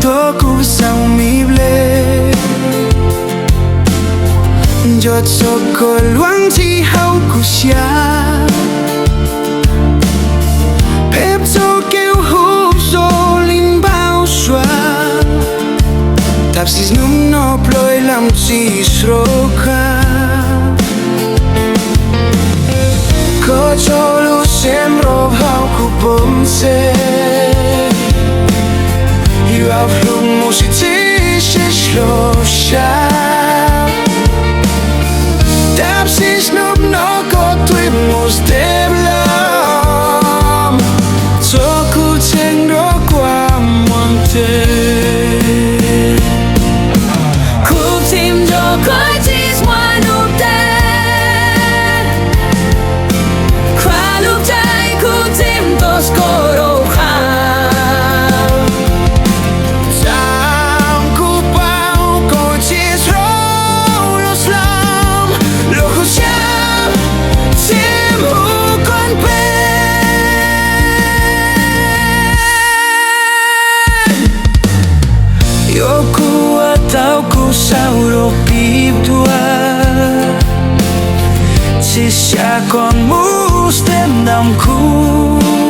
Thaum kuv xav mi ple, nco txog koj luag ntxhi hauv kuv siab, peb txoj kev hu zoo li npau suav, tab sis hnub no ploj lam tsis srov qab. Koj tso lub siab nrog hauv kuv pom seb, yuav hlub mus sib txhis sib hlob sab, tab sis hnub no koj twb mus teb lawm, txog kuv tseem nrog koj mus tes. Kuv tsis nco koj tsis muaj nub tes, khuam lub caij kuv tsis nto skos rau qab. Txawm kuv paub koj tsis rov los lawm, los kuv siab tsis mus koj pem. Yog kuv ua tau kuv xav rau pib dua, tsis xav koj mus stem ntawm kuv.